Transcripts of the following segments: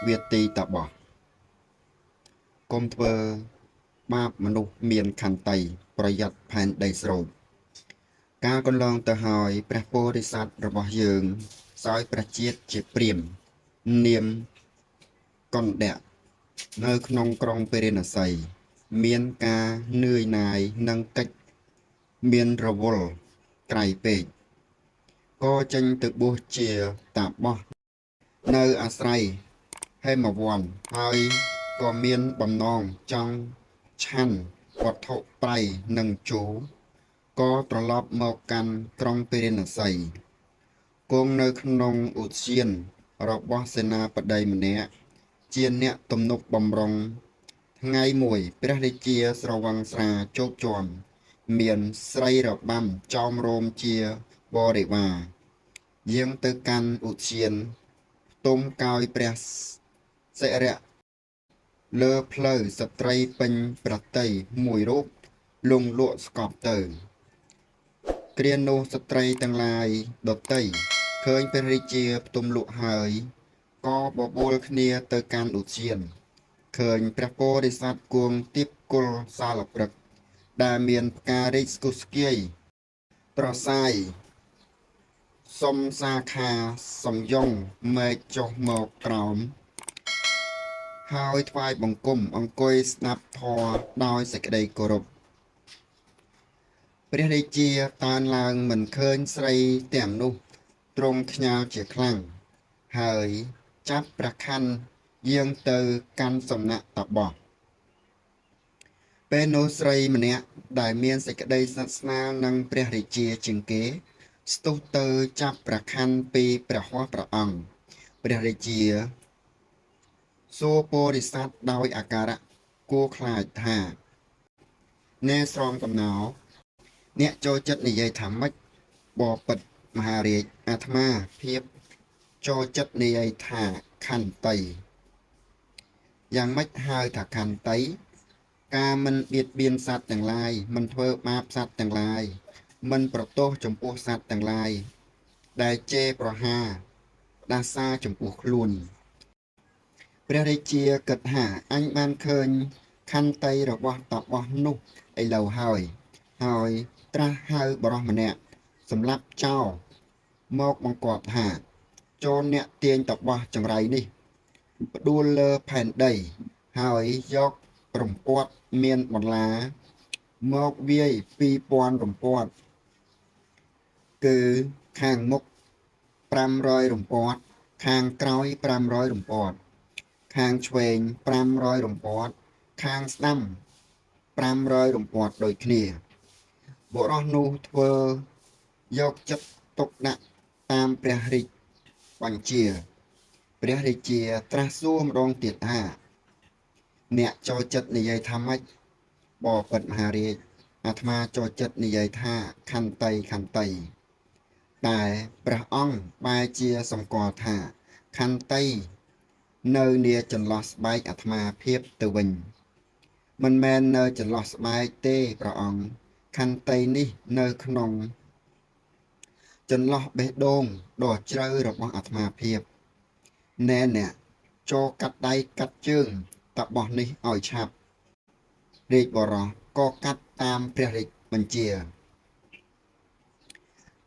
វាទីតាបសកុំធ្វើបាបមនុស្សមានខន្តីប្រយ័ត្នផែនដីស្រូបកាលកន្លងទៅហើយព្រះពោធិសត្វរបស់យើងសោយព្រះជាតិជាព្រាហ្មណ៍នាមកុណ្ឌៈនៅក្នុងក្រុងពារាណសីមានការនឿយណាយនិងកិច្ចមានរវល់ក្រៃពេកក៏ចេញទៅបួសជាតាបសនៅអាស្រ័យហេមវន្តហើយក៏មានបំណងចង់ឆាន់វត្ថុប្រៃនិងជូរក៏ត្រឡប់មកកាន់ក្រុងពារាណសីគង់នៅក្នុងឧទ្យានរបស់សេនាបតីម្នាក់ជាអ្នកទំនុកបំរុងថ្ងៃមួយព្រះរាជាស្រវឹងស្រាជោគជាំមានស្រីរបាំចោមរោមជាបរិវារយាងទៅកាន់ឧទ្យានផ្ទុំកោយព្រះសិរៈលើផ្លូវស្ត្រីពេញព្រះទ័យមួយរូបលង់លក់ស្កប់ទៅគ្រានោះស្ត្រីទាំងឡាយដទៃឃើញព្រះរាជាផ្ទុំលក់ហើយក៏បបួលគ្នាទៅកាន់ឧទ្យានឃើញព្រះពោធិសត្វគង់ទៀបគល់សាលព្រឹកដែលមានផ្ការីកស្គុះស្គាយត្រសាយសុំសាខាសំយងមែកចុះមកក្រោមហើយថ្វាយបង្គំអង្គុយស្ដាប់ធម៌ដោយសេចក្តីគោរពព្រះរាជាតានឡើងមិនឃើញស្រីទាំងនោះទ្រង់ខ្ញាល់ជាខ្លាំងហើយចាប់ព្រះខ័នយាងទៅកាន់សំណាក់តាបសពេលនោះស្រីម្នាក់ដែលមានសេចក្តីស្និទ្ធស្នាលនឹងព្រះរាជាជាងគេស្ទុះទៅចាប់ព្រះខ័នពីព្រះហស្ថព្រះអង្គព្រះរាជាសួរពោធិសត្វដោយអាការៈគួរខ្លាចថាណែស្រោមកំណោអ្នកចូលចិត្តនិយាយថាម៉េចបពិតមហារាជអាត្មាភាពចូលចិត្តនិយាយថាខន្តីយ៉ាងម៉េចហៅថាខន្តីការមិនបៀតបៀនសត្វទាំងឡាយមិនធ្វើបាបសត្វទាំងឡាយមិនប្រទោសចំពោះសត្វទាំងឡាយដែលជេរប្រហារផ្ដាសាចំពោះខ្លួនព្រះរាជាគិតថាអញបានឃើញខន្តីរបស់តាបសនោះឥឡូវហើយហើយត្រាស់ហៅបរិសម្នាក់សម្រាប់ចោលមកបង្គាប់ថាចូលអ្នកទាញតបោះចង្រៃនេះផ្ដួលលើផែនដីហើយយករំពាត់មានបន្លាមកវាយ2000រំពាត់គឺខាងមុខ500រំពាត់ខាងក្រោយ500រំពាត់ខាងឆ្វេង500រំពាត់ខាងស្ដាំ500រំពាត់ដូចគ្នាបុរសនោះធ្វើយកចិត្តទុកដាក់តាមព្រះរាជបញ្ជាព្រះរាជាត្រាស់សួរម្ដងទៀតថាអ្នកចូលចិត្តនិយាយថាម៉េចបពិតមហារាជអាត្មាចូលចិត្តនិយាយថាខន្តីខន្តីតែព្រះអង្គបែរជាសម្គាល់ថាខន្តីនៅនាចន្លោះស្បែកអាត្មាភាពទៅវិញមិនមែននៅចន្លោះស្បែកទេព្រះអង្គខន្តីនេះនៅក្នុងចន្លោះបេះដូងដ៏ជ្រៅរបស់អាត្មាភាពណែអ្នកចូលកាត់ដៃកាត់ជើងតាបោះនេះឲ្យឆាប់រាជបរោះក៏កាត់តាមព្រះរាជបញ្ជា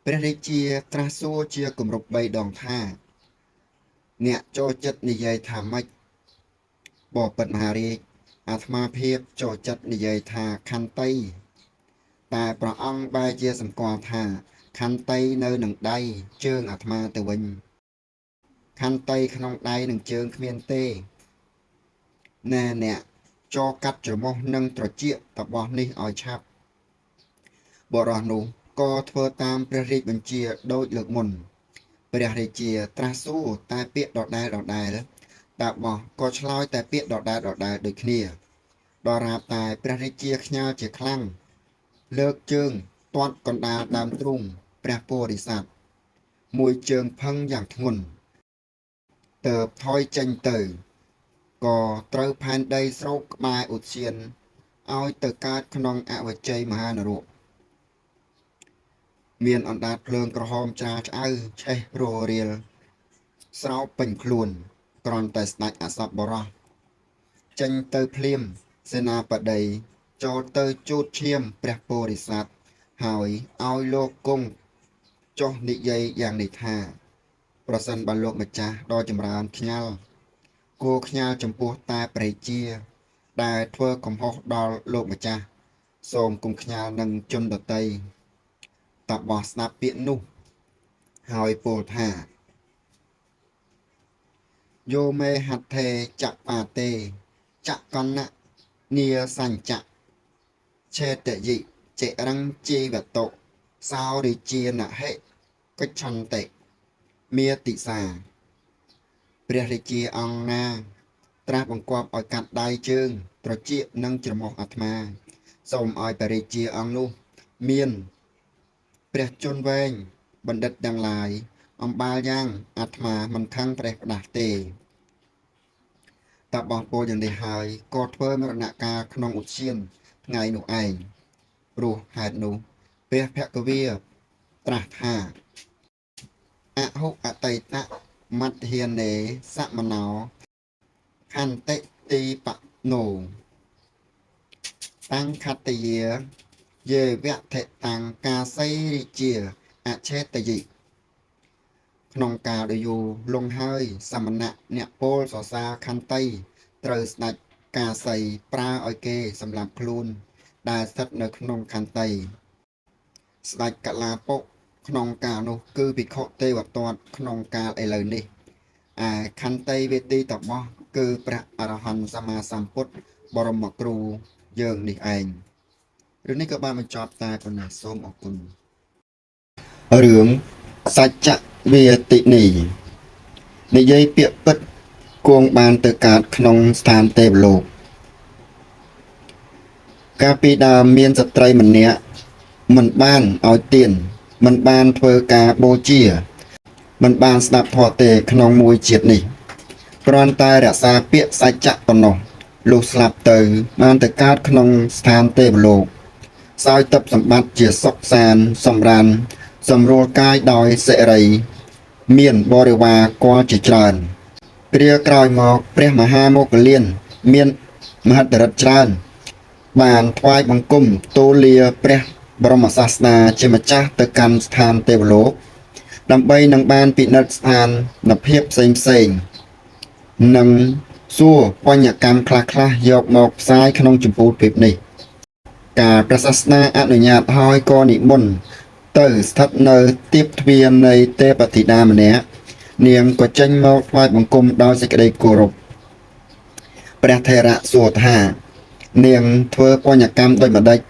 ព្រះរាជាត្រាស់សួរជាគម្រប់3ដងថាអ្នកចូលចិត្តនិយាយថាម៉េចបពិតមហារាជអាត្មាភាពចូលចិត្តនិយាយថាខន្តីតែព្រះអង្គបែរជាសម្គាល់ថាខន្តីនៅនឹងដៃជើងអាត្មាទៅវិញខន្តីក្នុងដៃនឹងជើងគ្មានទេណែអ្នកចូលកាត់ច្រមុះនិងត្រចៀកតបោះនេះឲ្យឆាប់បុរសនោះក៏ធ្វើតាមព្រះរាជបញ្ជាដូចលើកមុនព្រះរាជាត្រាស់សួរតែពាក្យដដែលដដែលតាបោះក៏ឆ្លើយតែពាក្យដដែលដដែលដូចគ្នាដរាបតែព្រះរាជាខ្ញាល់ជាខ្លាំងលើកជើងទាត់កណ្ដាលដើមទ្រូងព្រះពោធិសត្វមួយជើងផឹងយ៉ាងធ្ងន់ទៅថយចេញទៅក៏ត្រូវផែនដីស្រូបក្បែរឧទ្យានឲ្យទៅកើតក្នុងអវជ័យមហានរកមានអណ្ដាតភ្លើងក្រហមច្រាលឆ្អៅឆេះររៀលស្រោបពេញខ្លួន គ្រាន់តែស្ដេចអសពបុរសចេញទៅភ្លាមសេនាបតីចូលទៅជូតឈាមព្រះពោធិសត្វហើយឲ្យលោកគង់ចុះនិយាយយ៉ាងនេះថា ប្រសិនបើលោកម្ចាស់ដ៏ចម្រើនខ្ញាល់គួរខ្ញាល់ចំពោះតែព្រះរាជា ដែលធ្វើកំហុសដល់លោកម្ចាស់សូមកុំខ្ញាល់នឹងជនដទៃតាបោះស្ដាប់ពាក្យនោះហើយពោលថាយោមេហត្ថេចបាតេចកណ្ណនាសញ្ចៈឆេតយិចិរੰជីវតុសោរិជានហិកិច្ឆន្តិមាតិសាព្រះរាជាអង្គណាត្រាស់បង្គាប់ឲ្យកាត់ដៃជើងត្រចៀកនិងច្រមុះអាត្មាសូមឲ្យព្រះរាជាអង្គនោះមានព្រះជន្មវែងបណ្ឌិតទាំងឡាយអំបាលយ៉ាងអាត្មាមិនខឹងព្រះផ្ដាស់ទេតាបោះពោលយ៉ាងនេះហើយក៏ធ្វើមរណកាលក្នុងឧទ្យានថ្ងៃនោះឯងព្រោះហេតុនោះព្រះភគវីត្រាស់ថាអហុអតីតមធ្យានេសមណោខន្តិទីបណោតាំងខត្តយាយេវថិតាំងកាសីរាជាអឆេតយិក្នុងកាលដ៏យូរលង់ហើយសមណៈអ្នកពោលសរសើរខន្តីត្រូវស្ដេចកាសីប្រើឲ្យគេសម្លាប់ខ្លួនដែលស្ថិតនៅក្នុងខន្តីស្ដេចកលាពុក្នុងកាលនោះគឺភិក្ខុទេវទត្តក្នុងកាលឥឡូវនេះឯខន្តីវេទីតបោះគឺព្រះអរហន្តសម្មាសម្ពុទ្ធបរមគ្រូយើងនេះឯងរឿងនេះក៏បានបញ្ចប់តែប៉ុណ្ណេះសូមអរគុណរឿងសច្ចវាទិនីនិយាយពាក្យពិតគួងបានទៅកើតក្នុងស្ថានទេវលោកកាលពីដើមមានស្ត្រីម្នាក់មិនបានឲ្យទានមិនបានធ្វើការបូជាមិនបានស្ដាប់ធម៌ទេក្នុងមួយជាតិនេះគ្រាន់តែរក្សាពាក្យសច្ចៈប៉ុណ្ណោះលុះស្លាប់ទៅបានទៅកើតក្នុងស្ថានទេវលោកសោយទិព្វសម្បត្តិជាសុខសាន្តសម្រានសម្រួលកាយដោយសិរីមានបរិវារគាល់ជាច្រើនគ្រាក្រោយមកព្រះមហាមោគលានមានមហិទ្ធិឫទ្ធិច្រើនបានថ្វាយបង្គំទូលលាព្រះបរមសាស្តាជាម្ចាស់ទៅកាន់ស្ថានទេវលោកដើម្បីនឹងបានពិនិត្យស្ថានភាពផ្សេងៗនិងសួរបញ្ញកម្មខ្លះៗយកមកផ្សាយក្នុងចម្ពោះភាពនេះការព្រះសាសនាអនុញ្ញាតហើយក៏និមន្តទៅស្ថិតនៅទៀបទ្វារនៃទេពធីតាម្នាក់នាងក៏ចេញមកថ្វាយបង្គំដោយសេចក្តីគោរពព្រះថេរៈសួរថានាងធ្វើបញ្ញកម្មដូចម្ដេច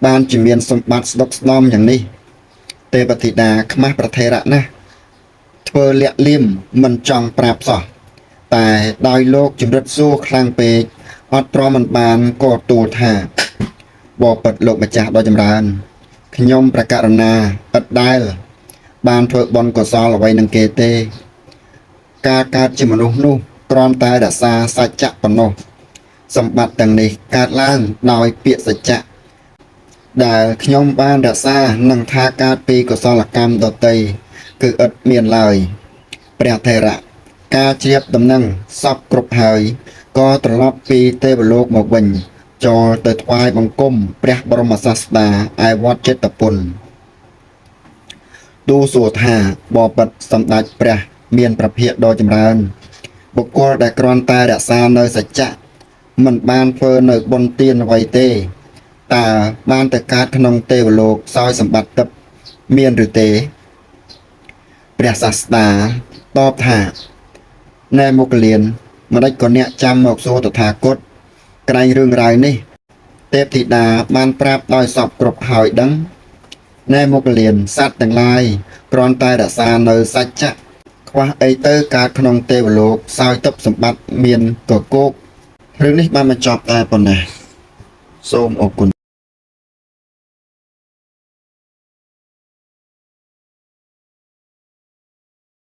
បានជាមានសម្បត្តិស្ដុកស្ដំយ៉ាងនេះទេពធីតាខ្មាស់ព្រះថេរៈណាស់ធ្វើលាក់លៀមមិនចង់ប្រាប់សោះតែដោយលោកជំរិតសួរខ្លាំងពេកអត់ទ្រាំមិនបានក៏ទូលថាបបិទ្ធលោកម្ចាស់ដ៏ចម្រើនខ្ញុំប្រកាសណាឥតដែលបានធ្វើបុណ្យកុសលអ្វីនឹងគេទេការកើតជាមនុស្សនោះគ្រាន់តែរក្សាសច្ចៈប៉ុណ្ណោះសម្បត្តិទាំងនេះកើតឡើងដោយពាក្យសច្ចៈដែលខ្ញុំបានរក្សានិងថាកើតពីកុសលកម្មដទៃគឺឥតមានឡើយព្រះថេរៈការជ្រាបដំណឹងសពគ្រប់ហើយក៏ត្រឡប់ពីទេវលោកមកវិញចូលទៅថ្វាយបង្គំព្រះបរមសាស្តាឯវត្តចេតពុនទូលសួរថាបបិទ្ធសម្ដេចព្រះមានព្រះភិក្ខដ៏ចម្រើនបុគ្គលដែលគ្រាន់តែរក្សានៅសច្ចៈមិនបានធ្វើនៅបុណ្យទានអ្វីទេតើបានទៅកើតក្នុងទេវលោកសោយសម្បត្តិទិព្វមានឬទេព្រះសាស្តាតបថាណែមុគលានម្ដេចក៏អ្នកចាំមកសួរតថាគតក្រែងរឿងរ៉ាវនេះទេពធីតាបានប្រាប់ដោយសពគ្រប់ហើយដឹងណែមុគលានសត្វទាំងឡាយគ្រាន់តែរក្សានៅសច្ចៈខ្វះអីទៅកើតក្នុងទេវលោកសោយទិព្វសម្បត្តិមានកកោករឿងនេះបានបញ្ចប់តែប៉ុណ្ណេះសូមអរគុណ